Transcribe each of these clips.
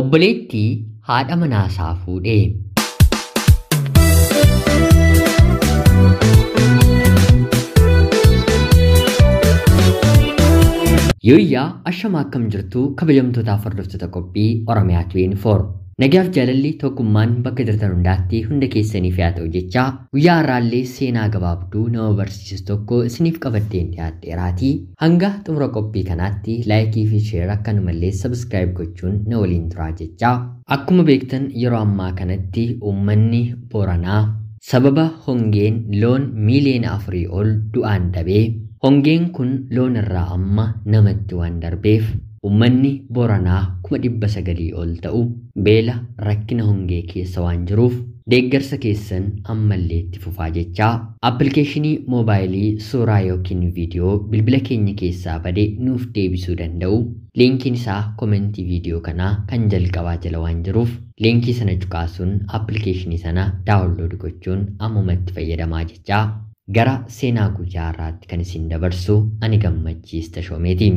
Obboleettii haadha manaasaa fuudhe. Yooyyaa ashamaa akkam jirtu kabajamtootaaf hordoftoota qophii Oromiyaa 24. Nagaaf jaalalli tokkummaan bakka jirtan hundaatti hunda keessaniif haa ta'u jechaa guyyaa har'aallee seenaa gabaabduu nama barsiisu tokko isiniif qabaddeen dhiyaadheeraatii hanga xumura qophii kanaatti laayikii fi sheer akkanumallee sabskiraayib gochuun na waliin turaa jechaa akkuma beektan yeroo ammaa kanatti uummanni Booranaa sababa hongeen loon miiliyoona 4 ol du'aan dhabee hongeen kun loon irraa amma namatti waan darbeef uummanni Booranaa 900,000 ol ta'u beela rakkina hongee keessa waan jiruuf deeggarsa keessan ammallee itti fufaa jechaa appilikeeshinii moobaayilii suuraa yookiin viidiyoo bilbila keenya keessaa bade nuuf deebisuu danda'u liinkiin isaa komentii viidiyoo kanaa kan jalqabaa jala waan jiruuf liinkii sana cuqaasuun appilikeeshinii sana daawunlood gochuun ammumatti fayyadamaa jechaa gara seenaa guyyaa har'aatti kan isin dabarsu ani Gammachiis Tashoomeeti.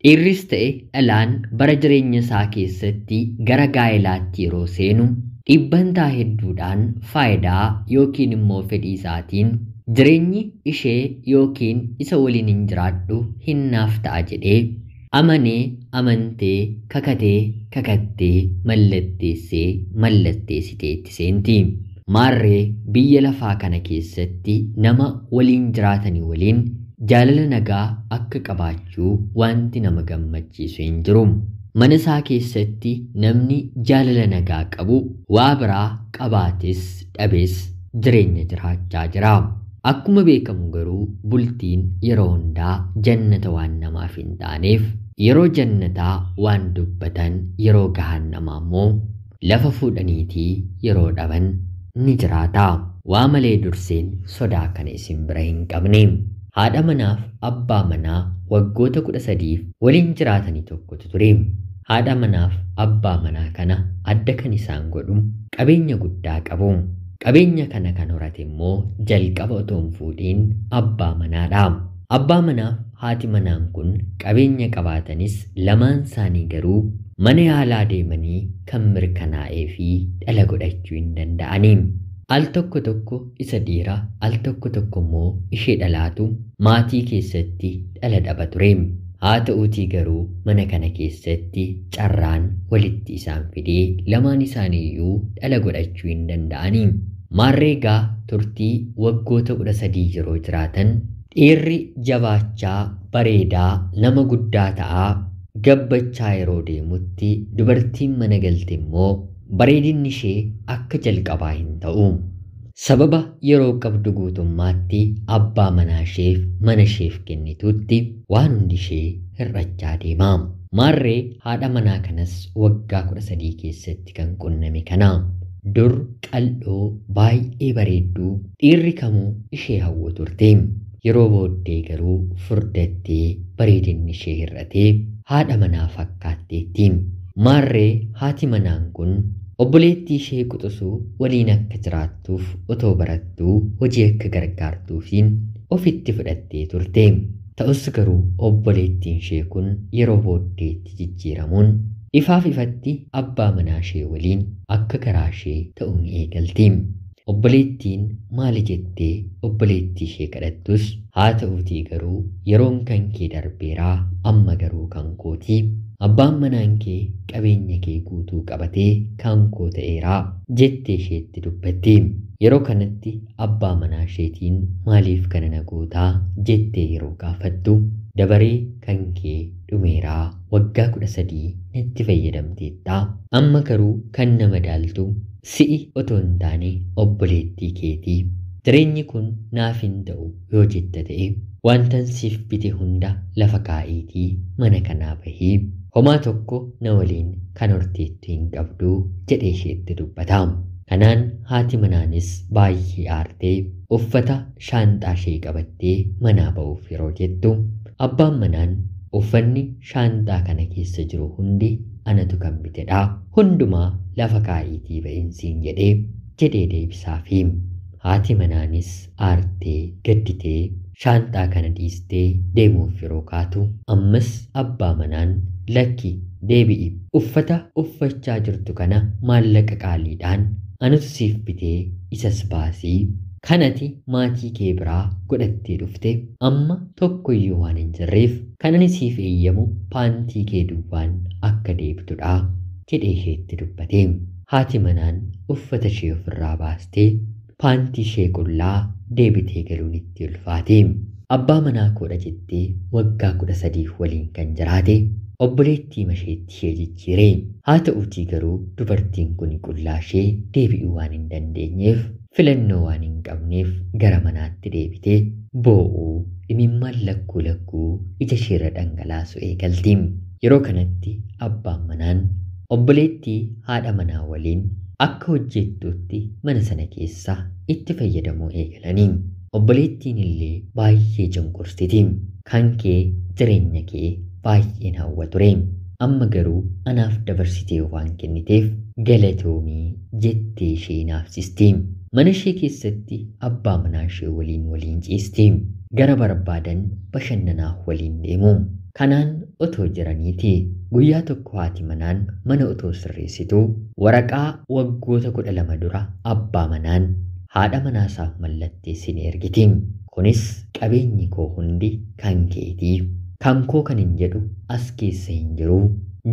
Dhiirris ta'e dhalaan bara jireenya isaa keessatti gara gaa'ilaatti yeroo seenu dhibbantaa hedduudhaan faayidaa yookiin immoo fedhii isaatiin jireenyi ishee yookiin isa waliin hin jiraadhu hinnaaf ta'a jedhee amanee amantee kakatee kakattee mallatteessee mallatteessitee itti seenti. Maarree biyya lafaa kana keessatti nama waliin jiraatanii waliin jaalala nagaa akka qabaachuu wanti nama gammachiisu hin jiru. Mana isaa keessatti namni jaalala nagaa qabu waa biraa qabaates dhabees jireenya jiraachaa jira. Akkuma beekamu garuu bultiin yeroo hundaa jannata waan namaaf hin taaneef yeroo jannataa waan dubbatan yeroo gahan namaa immoo lafa fuudhaniitii yeroo dhaban ni jiraata. Waa malee durseen sodaa kana isin bira hin qabne. Haadha manaaf abbaa manaa waggoota 13 waliin jiraatanii tokkotu ture. Haadha manaaf abbaa manaa kana adda kan isaan godhu qabeenya guddaa qabu. Qabeenya kana kan horate immoo jalqaba otoo hin fuudhiin abbaa manaadha. Abbaa manaaf haati manaan kun qabeenya qabaatanis lamaan isaanii garuu mana yaalaa deemanii kan mirkanaa'ee fi dhala godhachuu hin danda'ani. Al tokko tokko isa dhiira, al tokko tokko immoo ishee dhalaatu maatii keessatti dhala dhaba ture. Haa ta'uutii garuu mana kana keessatti carraan walitti isaan fidee lamaan isaaniiyyuu dhala godhachuu hin danda'ani. Maarree egaa turtii waggoota 13 yeroo jiraatan dhiirri jabaachaa bareedaa nama guddaa ta'aa gabbachaa yeroo deemutti dubartiin mana galte immoo bareedinni ishee akka jalqabaa hin ta'u. Sababa yeroo qabdu guutummaatti abbaa manaa isheef mana isheef kennituutti waan hundi ishee hir'achaa deema. Maarree haadha manaa kanas waggaa 13 keessatti kan qunname kana. Dur qal'oo baay'ee bareedduu dhiirri kamuu ishee hawwu turte. Yeroo booddee garuu furdattee bareedinni ishee hir'atee haadha manaa fakkaatteetti. Maarree haati manaan kun obboleettii ishee quxisuu waliin akka jiraattuuf otoo barattuu hojii akka gargaartuufiin ofitti fudhattee turte. Ta'us garuu obboleettiin ishee kun yeroo booddeetti jijjiiramuun ifaaf ifatti abbaa manaa ishee waliin akka garaa ishee ta'uu ni eegalti. Obboleettiin maali jettee obboleettii ishee kadhattus haa ta'uutii garuu yeroon kan kee darbeeraa amma garuu kan kootii. Abbaan manaan kee qabeenya kee guutuu qabatee kan koo ta'eeraa jettee isheetti dubbatti. Yeroo kanatti abbaa manaa isheetiin maaliif kana na gootaa jettee yeroo gaafattu dabaree kan kee dhumeeraa waggaa 13 natti fayyadamteetta. Amma garuu kan nama daaltu si'i otoo hin taane obboleettii keetii. Jireenyi kun naaf hin ta'u yoo jette ta'e wantan siif bite hunda lafa kaa'iitii mana kanaa bahii homaa tokko na waliin kan horteettu hin qabdu jedhee isheetti dubbata. Kanaan haati manaanis baay'ee aartee uffata shaanxaa ishee qabattee manaa ba'uuf yeroo jettu abbaan manaan uffanni shaanxaa kana keessa jiru hundi anatu kan bitedha. Hundumaa lafa kaa'iitii ba'iinsiin jedhee deebisaafi. Haati manaanis aartee gadditee shaanxaa kana dhiistee deemuuf yeroo kaatu ammas abbaa manaan lakki deebi'i, uffata uffachaa jirtu kana maallaqa qaaliidhaan anatu siif bitee isas baasii kanati maatii kee biraa godhattee dhufte amma tokkoyyuu waan hin jirreef kan ani siif eeyyamu paantii kee duwwaan akka deebitudha jedhee isheetti dubbate. Haati manaan uffata ishee ofirraa baastee paantii ishee qullaa deebitee galuun itti ulfaate. Abbaa manaa koodha jettee waggaa 13 waliin kan jiraate obboleettii masheetti ishee jijjiire. Haa ta'uutii garuu dubartiin kun qullaa ishee deebi'uu waan hin dandeenyeef filannoo waan hin qabneef gara manaatti deebitee boo'uu imimmaan lakkuu lakkuu ija isheerra dhangalaasu eegalti. Yeroo kanatti abbaan manaan obboleettii haadha manaa waliin akka hojjettuutti mana sana keessa itti fayyadamuu eegalanii. Obboleettiin illee baay'ee cunqursiti. Kan kee jireenya kee baay'een hawwa ture. Amma garuu anaaf dabarsitee waan kenniteef galatoomii jettee ishee naafsisti. Mana ishee keessatti abbaa manaa ishee waliin waliin ciisti. Gara barbaadan bashannanaa waliin deemu. Kanaan otoo jiraniiti guyyaa tokko haati manaan mana otoo sirreessitu waraqaa waggoota 12 dura abbaa manaan haadha manaasaaf mallatteessine ni ergiti. Kunis qabeenyi koo hundi kan keetii, kan koo kan hin jedhu as keessa hin jiru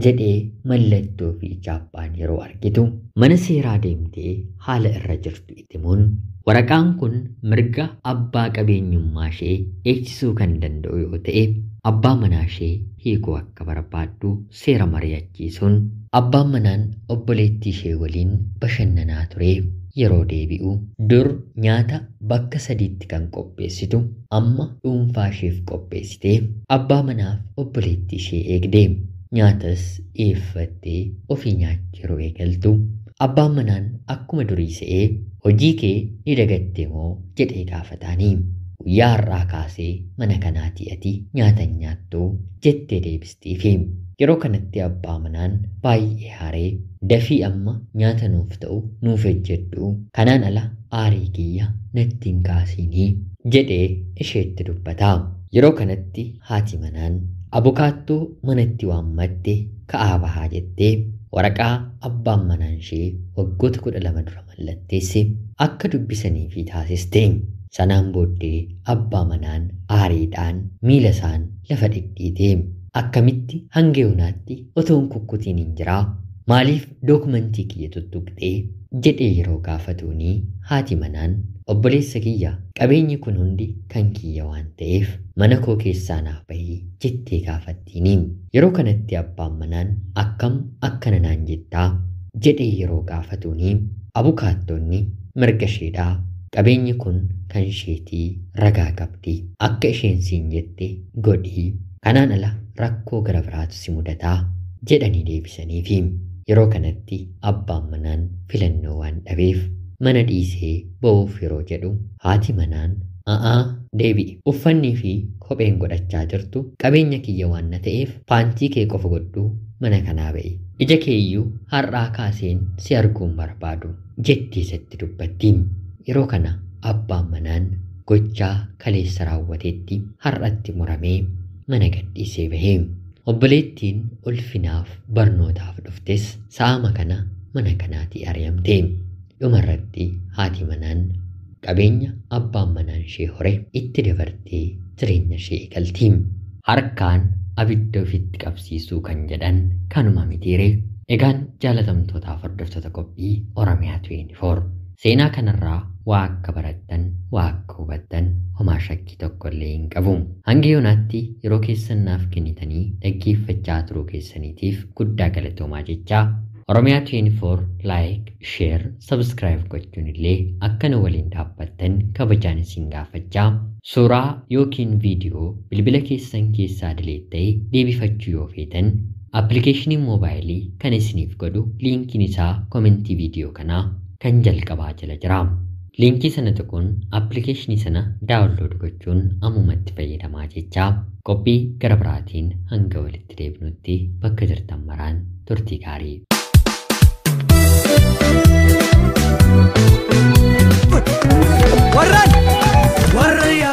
jedhee mallattoo fi chaappaan yeroo argitu mana seeraa deemtee haala irra jirtu itti himuun waraqaan kun mirga abbaa qabeenyummaa ishee eegsisuu kan danda'u yoo ta'e abbaa manaa ishee hiikuu akka barbaaddu seera mari'achiisuun abbaan manaan obboleettii ishee waliin bashannanaa ture. Yeroo deebi'u dur nyaata bakka sadiitti kan qopheessitu amma dhuunfaa isheef qopheessitee abbaa manaaf obboleettii ishee eegde. Nyaatas dhiyeeffattee ofii nyaachuu yeroo eegaltu abbaan manaan akkuma durii se'ee hojii kee ni dagatte moo jedhee gaafataanii. Guyyaa har'aa kaasee mana kanaatii ati nyaata hin nyaattu jettee deebistiifi. Yeroo kanatti abbaa manaan baay'ee haaree dafii amma nyaata nuuf ta'u nuuf hojjedhu, kanaan ala aarii kiyya natti hin kaasinii jedhee isheetti dubbata. Yeroo kanatti haati manaan abukaattoo manatti waammatte ka'aa bahaa jettee waraqaa abbaan manaan ishee waggoota 12 dura mallatteesse akka dubbisanii fi taasiste. Sanaan booddee abbaa manaan aariidhaan miila isaan lafa dhidhiite. Akkamitti hanga yoonaatti otoon kukkutiin hin jiraa? Maaliif dookumentii kiyya tuttuqxee? Jedhee yeroo gaafatuuni haati manaan obboleessa kiyya qabeenyi kun hundi kan kiyya waan ta'eef mana koo keessaa naaf bahii jettee gaafattiini. Yeroo kanatti abbaan manaan akkam akkana naan jettaa? Jedhee yeroo gaafatuuni abukaattonni mirga isheedhaa qabeenyi kun kan isheetii ragaa qabdi, akka isheen siin jette godhii, kanaan ala rakkoo gara biraatu si mudataa jedhanii deebisaniifi. Yeroo kanatti abbaan manaan filannoo waan dhabeef mana dhiisee ba'uuf yeroo jedhu haati manaan a'aa deebi'i, uffannii fi kopheen godhachaa jirtu qabeenya kiyya waan na ta'eef paantii kee qofa godhuu mana kanaa ba'i, ija keeyyuu har'aa kaaseen si arguun barbaadu jettee isatti dubbatti. Yeroo kana abbaan manaan gochaa kaleessa raawwatetti har'atti muramee mana gadhiisee bahee. Obboleettiin ulfinaaf barnootaaf dhuftes saama kana mana kanaatii ari'amte. Dhumarratti haati manaan qabeenya abbaan manaan ishee hore itti dabartee jireenya ishee eegalti. Harkaan abidda ofitti qabsiisuu kan jedhan kanuma mitiire. Egaan jaalatamtootaaf hordoftoota qophii Oromiyaa 24 seenaa kanarraa waa akka barattan, waa akka hubattan homaa shakkii tokko illee hin qabu. Hanga yoonaatti yeroo keessan naaf kennitanii dhaggeeffachaa turuu keessaniitiif guddaa galatoomaa jechaa Oromiyaa 24 like, share, subscribe gochuun illee akka nu waliin dhaabbattan kabajaan isin gaafachaa suuraa yookiin viidiyoo bilbila keessan keessaa dileet ta'e deebifachuu yoo feetan appilikeeshinii moobaayilii kan isiniif godhu liinkiin isaa komentii viidiyoo kanaa kan jalqabaa jala jira. Liinkii sana tuquun appilikeeshinii sana daawunlood gochuun ammumatti fayyadamaa jechaa qophii gara biraatiin hanga walitti deebinutti bakka jirtan maraan turtii gaarii. Kun warraan warra.